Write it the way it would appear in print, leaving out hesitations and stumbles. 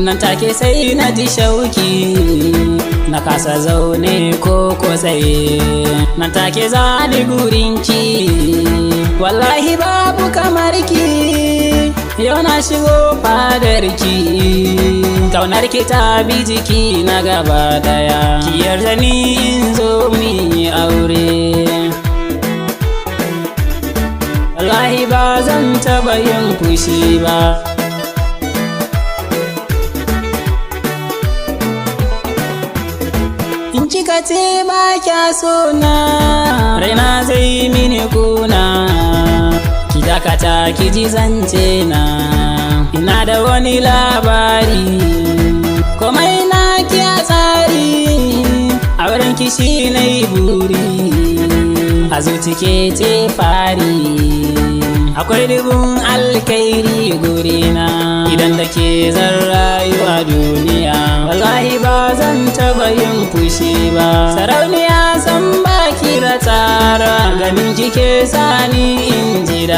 Nan take sai na ji shauki, na kasa zaune ko tsaye. Nan take zani gurinki, wallahi babu kamar ki. Yau na shigo fadarki, kaunar ki ta bi jiki na gaba daya. Ki yarda ni in zo mu yi aure. Wallahi ba zan taba yin fushi ba. In kika ce ba kya so na, raina zai mini kuna. Ki dakata ki ji zance na, ina da wani labari. Komai na ki a tsari, auren ki shi na yi buri. A zuci ke ce fari, akwai dubun alkairi gurina. Idan da ke zan rayu a duniya, wallahi ba zan taba yin fushi ba. Sarauniya, san baki da tsara, ganin kike sani in ji da